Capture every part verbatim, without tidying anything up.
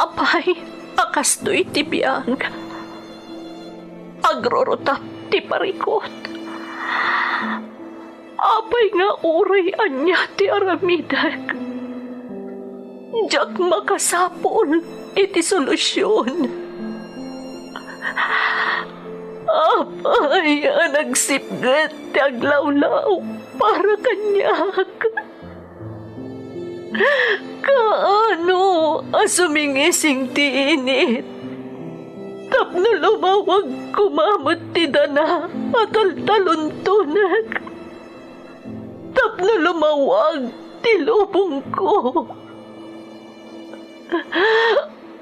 Apay a kastoy ti biag, agrurutap ti parikut. Apay nga uray ania ti aramidek, diak makasapul iti solusion. Apay a nagsipget ti aglawlaw para kaniak? Kaano a sumingising ti init tapno lumawag koma met ti dana a taltaluntonek? Tapno lumawag ti lubongko.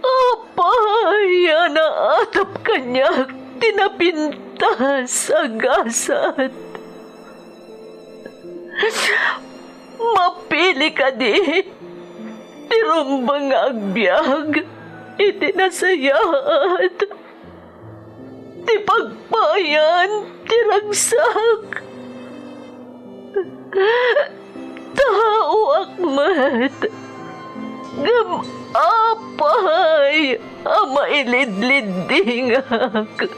Apay a naatap kaniak ti napintas a gasat? Mapili kadi ti rumbeng nga agbiag iti nasayaat? Ti pagpayan ti ragsak. Taoak met. Ngem apay a mailidliddingak?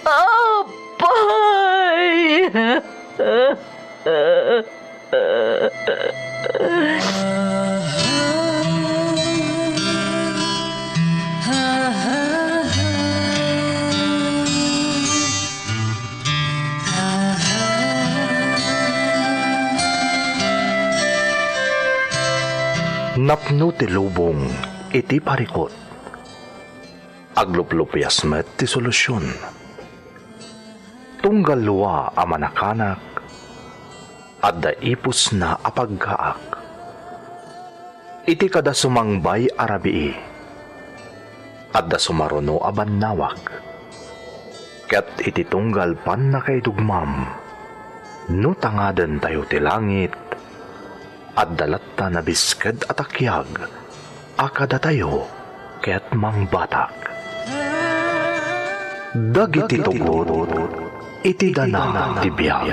Apay! Napno ti lubong iti parikut. Agluplupias met ti solusion. Tunggal lua a manakanak, adda ipusna a paggaak. Iti kada sumangbay a rabii, adda sumaruno a bannawag. Ket iti tunggal pannakaidugmam, no tangadentayo ti langit, adda latta nabisked a takiag a kadatayo ket mangbatak. Dagiti tugot iti dana ti biag.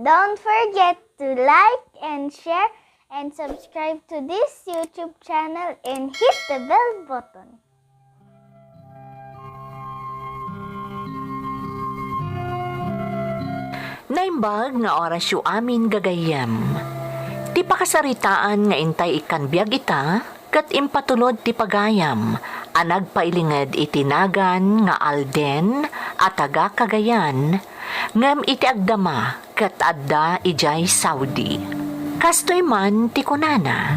Don't forget to like and share and subscribe to this YouTube channel and hit the bell button. Naimbag nga orasyo amin gagayyem. Ti pakasaritaan nga intay ikkan biag ita, ket impatulod ti pagayam a nagpailinged iti nagan nga Alden a taga Cagayan, ngem iti agdama ket adda idiay Saudi. Kastoy man ti kunana,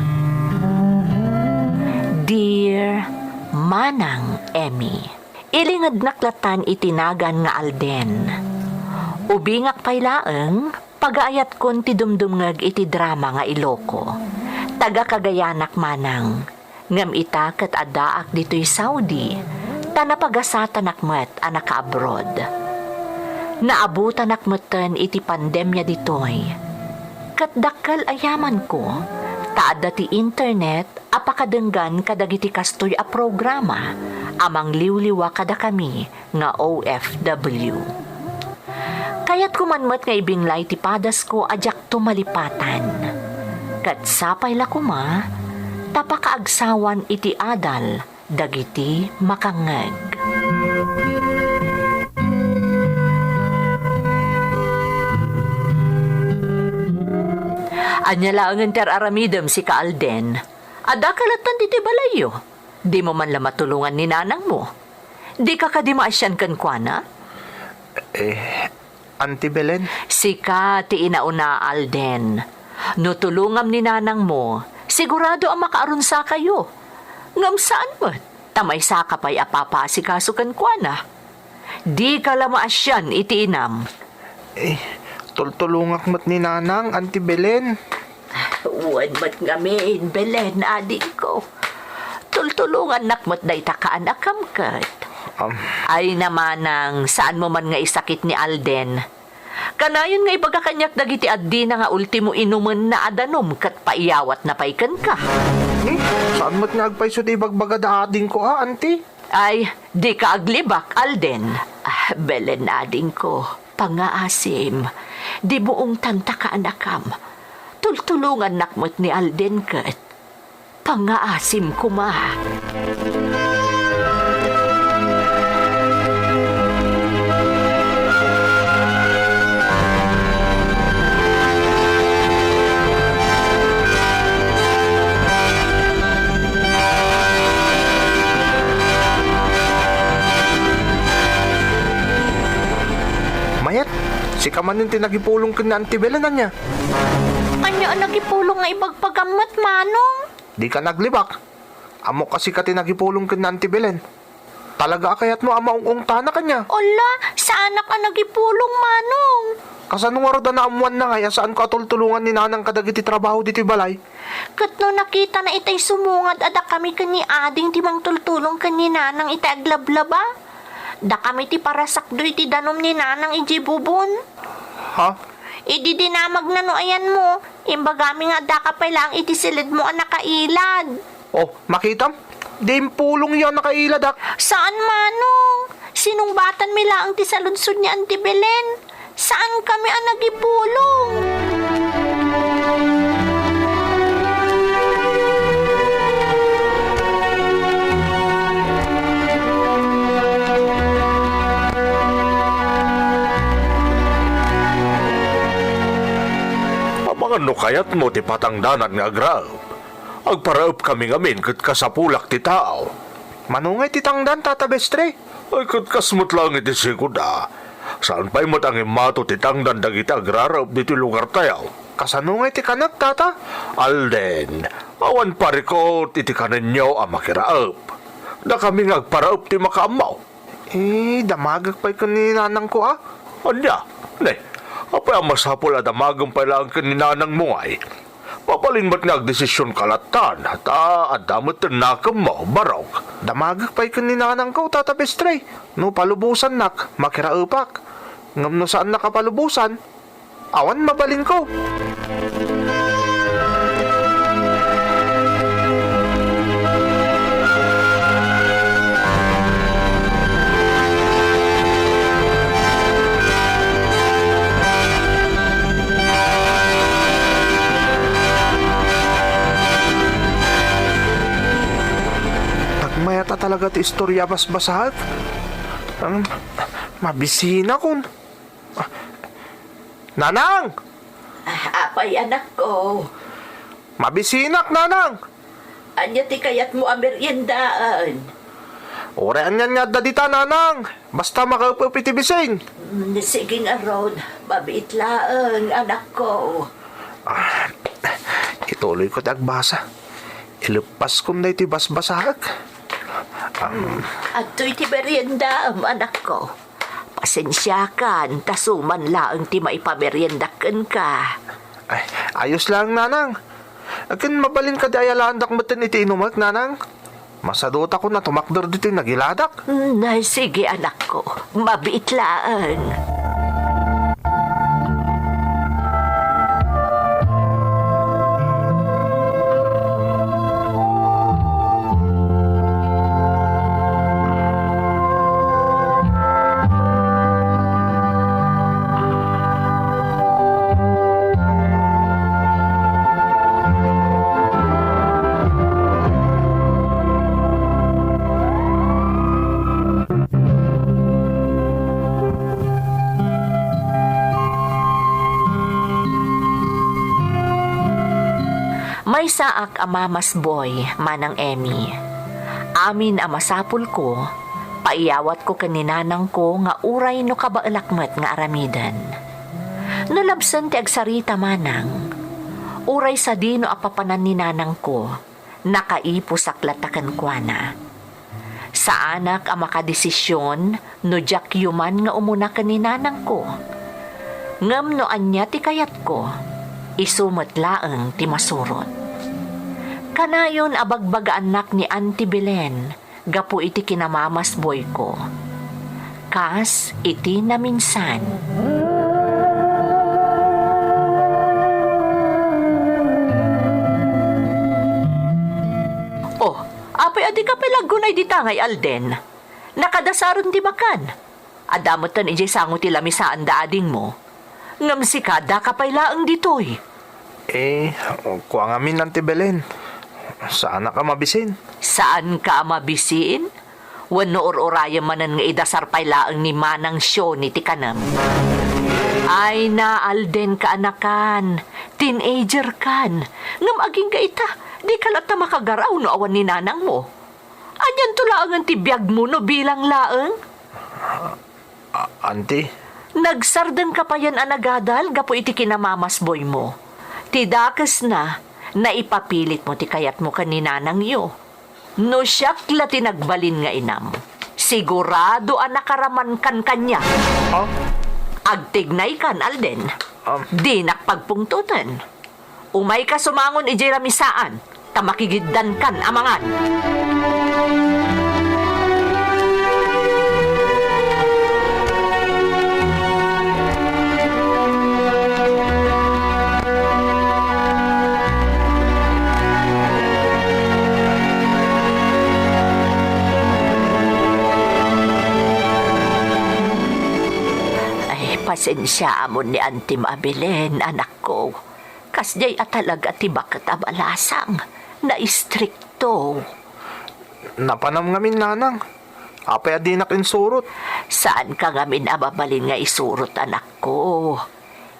"Dear Manang Emmy, ilingednak latan iti nagan nga Alden. Ubingak pay laeng, pagaayatkon ti dumdumngeg iti drama nga Iloko. Taga Cagayanak manang, ngem ita ket addaak ditoy Saudi, ta napagasatanak met a nakaabroad. Naabutanak metten iti pandemia ditoy. Ket dakkel a yamanko, ta adda ti internet a pakadenggan kadagiti kastoy a programa a mangliwliwa kadakami nga O F W. Kayatko man met nga ibinglay ti padasko a diakto malipatan. Ket sapay la koma ta pakaagsawan iti adal dagiti makangngeg." "Ania laengen ti ar-aramidem, sika Alden? Adda ka latta ditoy balayyo. Dimo man la matulongan ni nanangmo. Dika kadi maasian kenkuana?" Eh, Auntie Belen? "Sika ti inauna, Alden. No tulongam ni nanangmo, sigurado a makaarunsakayo. Ngem saan met, ta maysaka pay a papaasikaso kenkuana. Dika la maasian iti inam." Eh, tultulongak met ni nanang, Auntie Belen. Wen met ngamin, Belen, adingko. Tultulongannak met dayta kaanakam ket. Am. Ay, namanang, saanmo man nga isakit ni Alden. Kanayon nga ibaga kaniak dagiti addina nga ultimo inumenna a danum ket paiyawatna pay kenka. Hmm? Saan met nga agpayso ti ibagbaga da adingko, a, anti? Ay, dika aglibak, Alden. Ah, Belen, adingko, pangngaasim. Dibuongtan ta kaanakam. Tultulongannak met ni Alden ket. Pangngaasim koma. Mayat, sika manen ti nagipulong ken ni Auntie Belen, ania? Ania a nagipulong nga ibagbagam met, Manong? Dika naglibak. Ammok a sika ti nagipulong ken ni Auntie Belen. Talaga a kayatmo a maung-ungtanak, ania? Ala, saanak a nagipulong, Manong. Kasano ngarud a naammoanna ngay a saanko a tultulongan ni Nanang kadagiti trabaho ditoy balay? Ket no nakitana itay sumungad a dakami ken ni Ading ti mangtultulong ken ni Nanang itay aglablaba, dakami ti parasakdo iti danum ni Nanang idiay bubon. Ha? Idi dinamagna no ayanmo, imbagami nga addaka pay laeng iti siledmo a nakailad. Oh, makitam? Di impulongyo a nakailadak. Saan, Manong. Sinungbatanmi laeng ti saludsod ni Auntie Belen. Saankami a nagipulong. Amangan no kayatmo ti patangdanan nga agraem. Agparaepkami ngamin ket kasapulak ti tao. Mano ngay ti tangdan, Tata Bestre? Ay, ket kas met laeng iti sigud a. Saan pay met a ngimmato ti tangdan dagiti agraraep ditoy lugartayo. Kasano ngay ti kanak, Tata? Alden, awan parikut iti kanenyo a makiraep. Dakami nga agparaep ti makaammo. Eh, damagek pay ken ni nanangko, a? Ania? Ne, apay a masapul a damagem pay laeng ken ni nanangmo ngay? Mabalin met nga agdesisionka lattan, ta adda met ti nakemmo, barok. Damagek pay ken ni nanangko, Tata Bestre. No palubosannak, makiraepak. Ngem no saannak a palubosan, awan mabalinko. Nagmayat a talaga ti istorya a basbasaek. Ang, mabisinak. Nanang! Ah, apay, anakko? Mabisinak, Nanang! Ania ti kayatmo a meriendaan? Uray anian nga adda dita, Nanang. Basta makaep-ep iti bisin. Mm, sige ngarud. Mabiit laeng, anakko. Ah, ituloyko ti agbasa. Ileppaskon daytoy basbasaek. Am. Adtoy ti meriendaam, anakko. Pasensiakan, ta suman laeng ti maipameriendak kenka. Ay, ayos laeng, Nanang. Ken mabalin kadi a yalaandak metten iti inumek, Nanang? Masadutakon a tumakder ditoy nagiladak. Mm, ay, sige, anakko. Mabiit laeng. Maysaak a mamas boy, Manang Emmy. Amin a masapulko, paiyawatko ken ni nanangko nga uray no kabaelak met nga aramiden. No labsen ti agsarita, Manang, uray sadino a papanan ni nanangko, nakaipusak latta kenkuana. Saanak a makadesision no diakyo man nga umuna ken ni nanangko. Ngem no ania ti kayatko, Isu met laeng ti masurot. Kanayon a bagbagaannak ni Auntie Belen gapu iti kinamamasboyko, kas iti naminsan. Oh, apay a dika pay la aggunay dita ngay, Alden? Nakadasaren ti makan. Adda metten idiay sango ti lamisaan da adingmo. Ngem sika, daka pay laeng ditoy. Eh, kua ngamin, Auntie Belen. Saanak a mabisin. Saanka a mabisin? Wenno ur-urayem manen nga idasar pay laeng ni Manang Sioni ti kanem? Ay, naalden, kaanakan. Teenager kan. Ngem agingga ita, dika latta makagaraw no awan ni nanangmo. Anianto laengen ti biagmo no bilang laeng? A-, Auntie? Nagsardengka payen a nagadal gapu iti kinamamasboymo. Ti dakesna, naipapilitmo ti kayatmo ken ni nanangyo. No siak la ti nagbalin nga inam, sigurado a nakaramankan kaniak. Ah? Agtignaykan, Alden. Um. Dinak pagpungtoten. Umayka sumangon idiay lamisaan, ta makigiddankan a mangan. Ay, pasensiaam ni Antim a Belen, anakko. Kasdiay a talaga ti baket a balasang. Naistrikto. Napanam ngamin, nanang. Apay a dinak insurot? Saanka ngamin a mabalin nga isurot, anakko.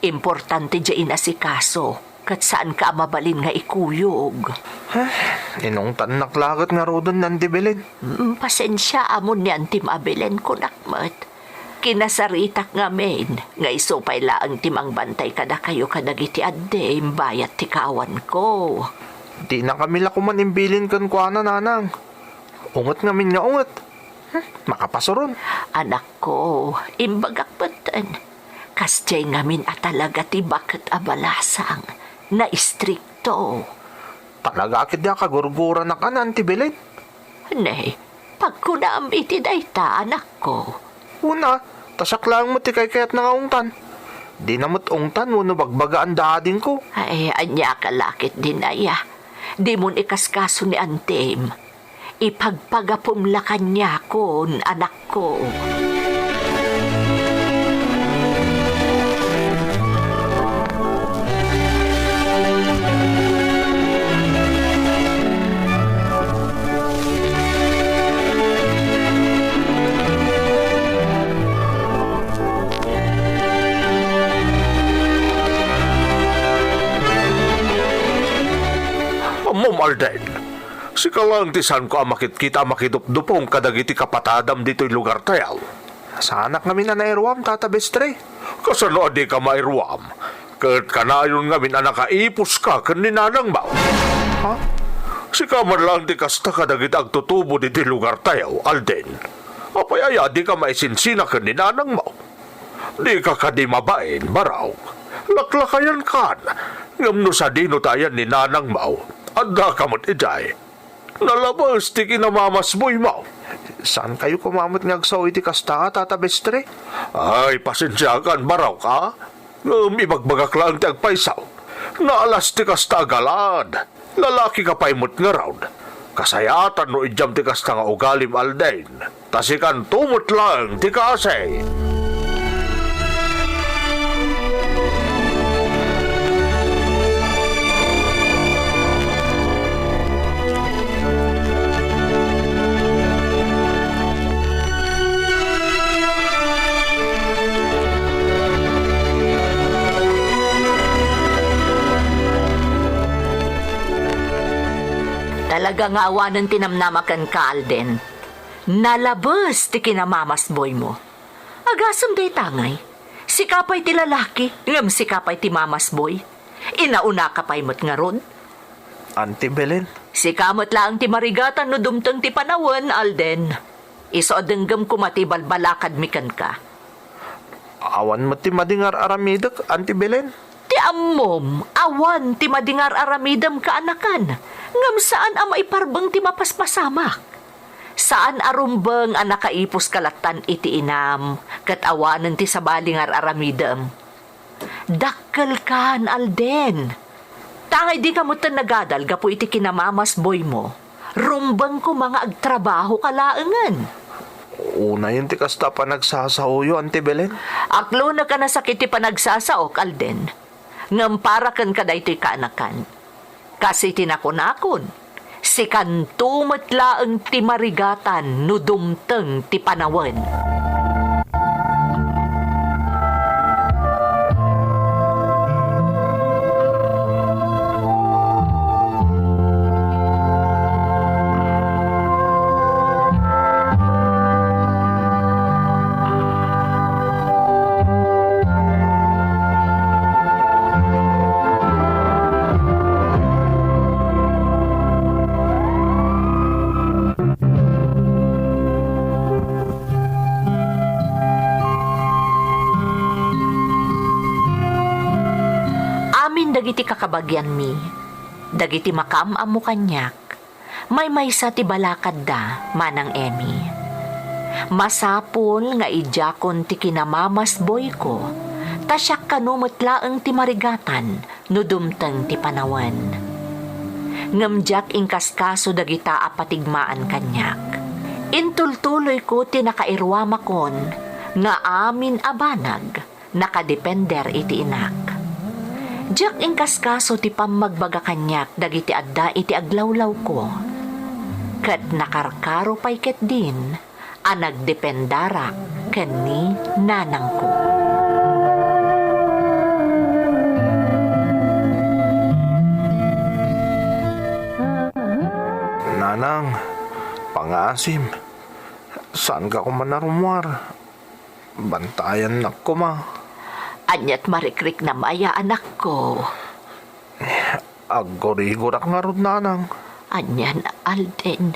Importante diay inasikaso, ket saanka a mabalin nga ikuyog. Ay, inungtannak la ket ngaruden ni Anti Belen. Mm, pasensiaam ni Antim a Belen, kunak met. Kinasaritak ngamin nga isu pay laeng ti mangbantay kadakayo kadagiti addim bayat ti kaawanko. Dinakami la koman imbilin kenkuana, nanang. Unget ngamin nga unget. Hmm, makapasuron. Anakko, imbagak metten. Kasdiay ngamin a talaga ti baket a balasang. Naistrikto. Talaga a ketdi a kagurguranak a ni Anti Belen? Ne, pagkunam iti dayta, anakko. Una, ta siak laeng met ti kaykayatna nga ungtan. Dina met ungtan wenno bagbagaan da adingko. Ay, ania ka la ketdin aya? Dimon ikaskaso ni Antim. Ipagpagapum la kaniakon, anakko. Ammom, Alden, sika laeng ti saanko a makitkita a makidupdupong kadagiti kapatadam ditoy lugartayo. Saanak ngamin a nairuam, Tata Bestre. Kasano a dika mairuam? Ket kanayon ngamin a nakaipuska ken ni nanangmo. Ha? Sika man laeng ti kasta kadagiti agtutubo ditoy lugartayo, Alden. Apay aya a dika maisinsina ken ni nanangmo? Dika kadi mabain, Barok. Laklakayankan. Ngem no sadino ti ayan ni nanangmo, addaka met idiay. Nalabes ti kinamamasboymo. Saankayo koma met nga agsao iti kasta, Tata Bestre? Ay, pasensiakan, Barok, a? Ngem ibagbagak laeng ti agpayso. Naalas ti kasta a galad. Lalakika pay met ngarud. Kasayaatan no idiam ti kasta nga ugalim, Alden. Ta sikanto met laeng ti kaasi. Talaga nga awanen ti namnama kenka, Alden. Nalabes ti kinamamasboymo. Agasem dayta ngay. Sika pay ti lalaki, ngem sika pay ti mamasboy. Inaunaka pay met ngarud. Anti Belen. Sika met laeng ti marigatan no dumteng ti panawen, Alden. Isu a denggem koma ti balbalakadmi kenka. Awan met ti madi nga ar-aramidek, Anti Belen. Ti ammom, awan ti madi nga ar-aramidem, kaanakan, ngem saan a maiparbeng ti mapaspasamak. Saan a rumbeng a nakaipuska lattan iti inam, ket awanen ti sabali nga ar-aramidem. Dakkelkan, Alden. Tangay dika metten nagadal gapu iti kinamamasboymo. Rumbeng koma nga agtrabahoka laengen. Unayen ti kasta a panagsasaoyo, Auntie Belen. Aklonek a nasakit ti panagsasaok, Alden. Ngem para kenka daytoy, kaanakan. Kas iti nakunakon, sikanto met laeng ti marigatan no dumteng ti panawen. Amin dagiti kakabagianmi, dagiti makaam-ammo kaniak, maymaysa ti balakadda, Manang Emmy. Masapul nga idiakon ti kinamamasboyko, ta siak kano met laeng ti marigatan no dumteng ti panawen. Ngem diak inkaskaso dagita a patigmaan kaniak. Intultuloyko ti nakairuamakon nga amin a banag nakadepender iti inak. Diak inkaskaso ti pammagbaga kaniak dagiti adda iti aglawlawko, ket nakarkaro pay ketdin a nagdependarak ken ni nanangko. Nanang, pangaasim, saanka koma a rummuar. Bantayannak koma. Aniat marikriknam aya, anakko? Aggurigorak ngarud, nanang. Anian, Alden?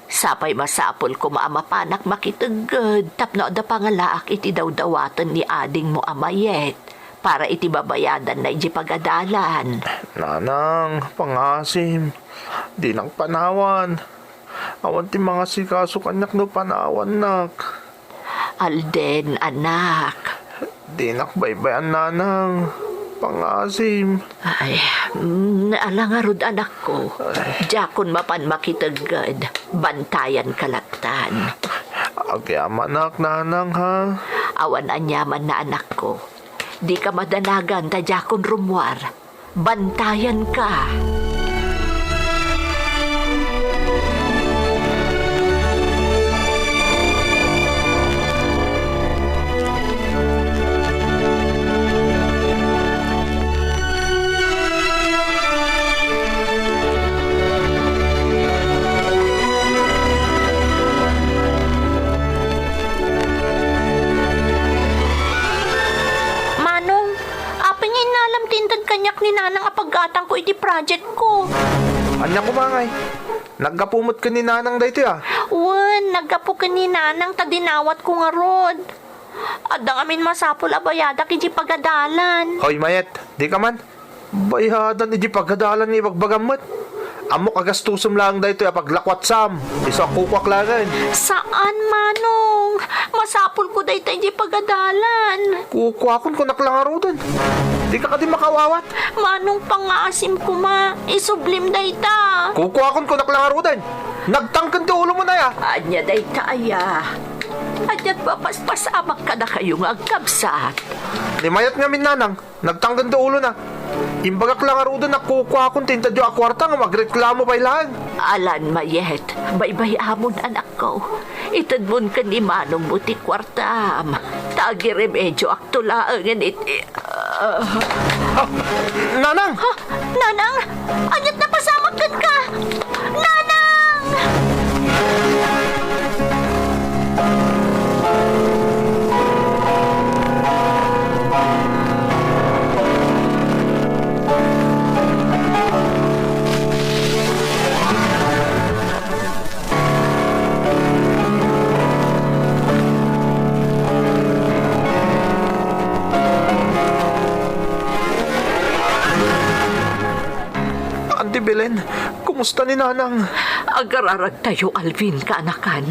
Sapay masapul koma a mapanak makitegged tapno adda pangalaak iti dawdawaten ni adingmo a mayet para iti babayadanna idiay pagadalan. Nanang, pangaasim, dinak panawan. Awan ti mangasikaso kaniak no panawannak. Alden, anak. Dinak baybay-an, nanang. Pangaasim. Ay, mm, ala ngarud, anakko. Ay. Diakon mapan makitegged. Bantayanka lattan. Agyamanak, nanang, ha? Awan aniamanna, anakko. Dika madanagan ta diakon rummuar. Bantayanka. Manong, apay nga innalam ti inted kaniak ni Nanang a paggatangko iti projectko? Ania koma ngay? Naggapu met ken ni Nanang daytoy a? Wen, naggapu ken ni Nanang ta dinawatko ngarud. Adda ngamin masapul a bayadak idiay pagadalan. Hoy, mayat, dika man. Bayadan idiay pagadalan nga ibagbagam met. Ammok a gastosem laeng daytoy a paglakuatsam. Isu a kukuak laengen. Saan, Manong. Masapulko dayta idiay pagadalan. Kukuakon kunak la ngaruden. Dika kadi makaawat? Manong, pangaasim koma. Isublim dayta. Kukuakon kunak la ngaruden. Nagtangken ti ulom aya. Ania dayta aya? Aniat mapaspasamak kadakayo nga agkabsat? Ni mayat ngamin, Nanang. Nagtangken ti ulona. Imbagak la ngaruden a kukuakon ti intedyo a kuarta ngem agreklamo pay laeng. Alan, mayet, baybay-amon, anakko. Itedmon ken ni manongmo ti kuartam. Ta agiremedioakto laengen iti, ah. Ah, Nanang! Ha? Nanang! Aniat napasamak kenka? Nanang! Ti Belen, kumusta ni Nanang? Agararagtayo, Alvin, kaanakan.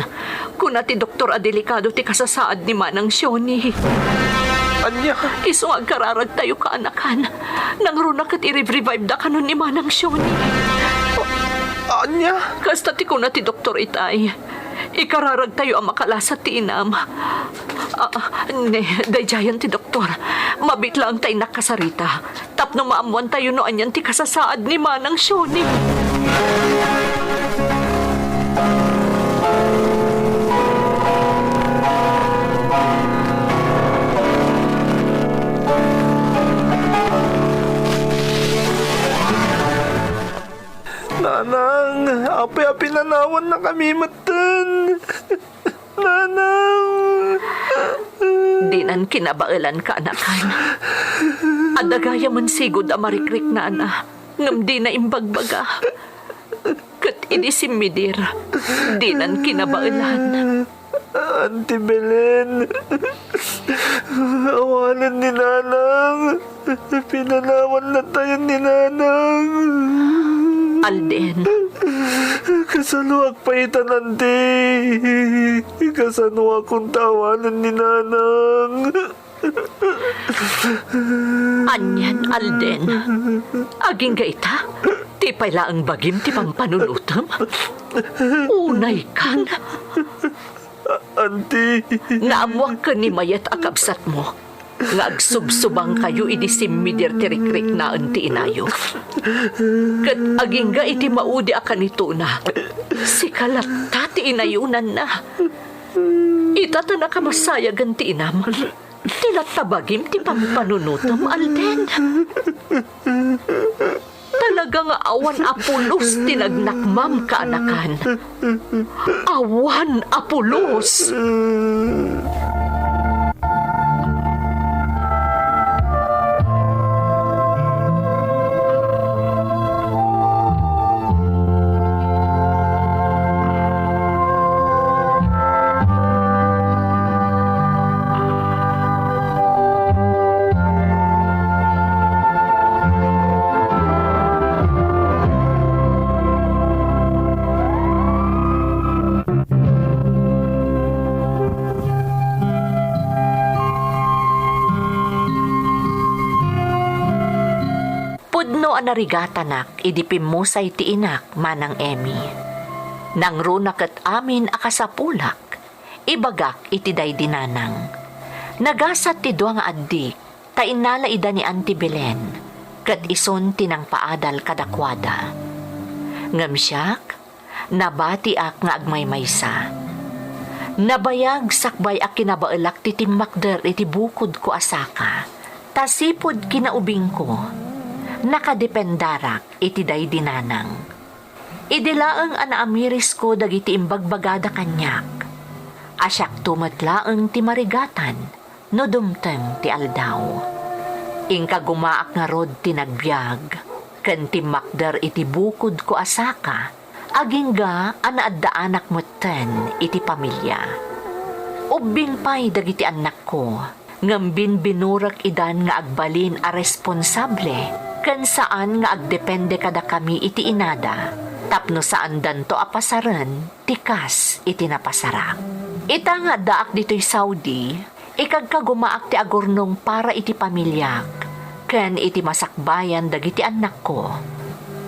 Kuna ti doktor a delikado ti kasasaad ni Manang Shoni. Ania? Isu nga agararagtayo, kaanakan. Nangruna ket i-revive da kanon ni Manang Shoni. Ania? Kasta ti kuna ti doktor itay. Ikararagtayo a makalasat ti inam. Ah, ah, ne, daydiayen ti doktor. Mabiit laeng ta innak kasarita. Tapno maammoantayo no anian ti kasasaad ni Manang Shoni. Nanang, apay a pinanawannakami metten? Nanang! Dinan kinabaelan, kaanakan. Adda gayamen sigud a marikriknana, ngem dina imbagbaga. Ket idi simmidir, dinan kinabaelan. Auntie Belen, awanen ni Nanang. Pinanawannatayon ni Nanang. Alden. Kasaluak pay itan, Auntie. Kasanoakon ta awanen ni Nanang? Anian, Alden? Agingga ita? Ti pay laeng bagim ti pampanunotem? Unaykan. Auntie. Naammoak ken ni Mayet a kabsatmo nga agsubsubangkayo idi simmidir ti rikriknaen ti inayo. Ket agingga iti maudi a kanitona, sika latta ti inayonanna. Ita ta nakamassayagen ti inam, ti latta bagim ti pampanunotem, Alden. Talaga nga awan a pulos ti nagnakmam, kaanakan. Awan a pulos. Pudno a narigatanak idi pimmusay ti inak, Manang Emmy. Nangruna ket amin a kasapulak, ibagak iti daydi nanang. Nagasat ti dua nga addik, ta innala ida ni Auntie Belen, ket isun ti nangpaadal kadakuada. Ngem siak, nabatiak nga agmaymaysa. Nabayag sakbay a kinabaelak ti timmakder iti bukodko a saka, ta sipud kinaubingko, nakadependarak iti daydi nanang. Idi laeng a naamirisko dagiti imbagbagada kaniak, a siakto met laeng ti marigatan no dumteng ti aldaw. Inka gumaak ngarud ti nagbiag ken timmakder iti bukodko a saka, agingga a naaddaanak metten iti pamilia. Ubbing pay dagiti annakko, ngem binbinurek idan nga agbalin a responsable ken saan nga agdepende kadakami iti inada, tapno saandanto a pasaren ti kas iti napasarak. Ita nga addaak ditoy Saudi, ikagkagumaak ti agurnong para iti pamiliak ken iti masakbayan dagiti annakko.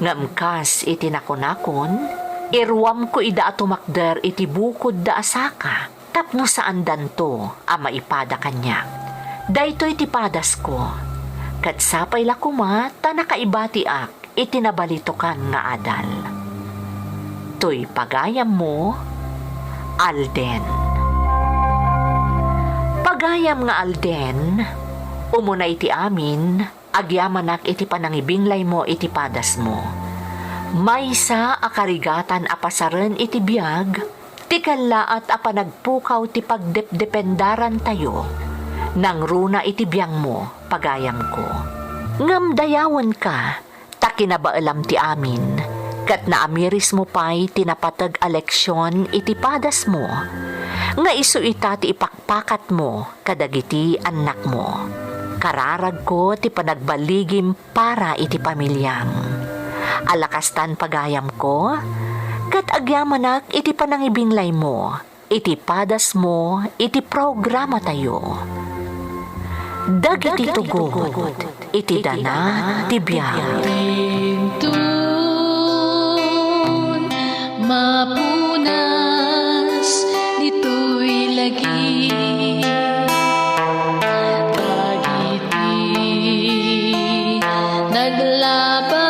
Ngem kas iti nakunakon, iruamko ida a tumakder iti bukodda a saka tapno saandanto a maipada kaniak. Daytoy ti padasko, ket sapay la koma ta nakaibatiak iti nabalitokan nga adal. Toy pagayammo, Alden. Pagayam nga Alden, umuna iti amin, agyamanak iti panangibinglaymo iti padasmo. Maysa a karigatan a pasaren iti biag, ti kellaat a panagpukaw ti pagdepdependarantayo, nangruna iti biangmo, pagayamko. Ngem dayawenka, ta kinabaelam ti amin, ket naamirismo pay ti napateg a leksion iti padasmo, nga isu ita ti ipakpakatmo kadagiti annakmo. Kararagko ti panagballigim para iti pamiliam. Ala kastan pagayamko, ket agyamanak iti panangibinglaymo iti padasmo iti programatayo. Dagiti tugot iti dana ti biag. Dagdagdun mapunas ditoy lagi. Dagiti naglaba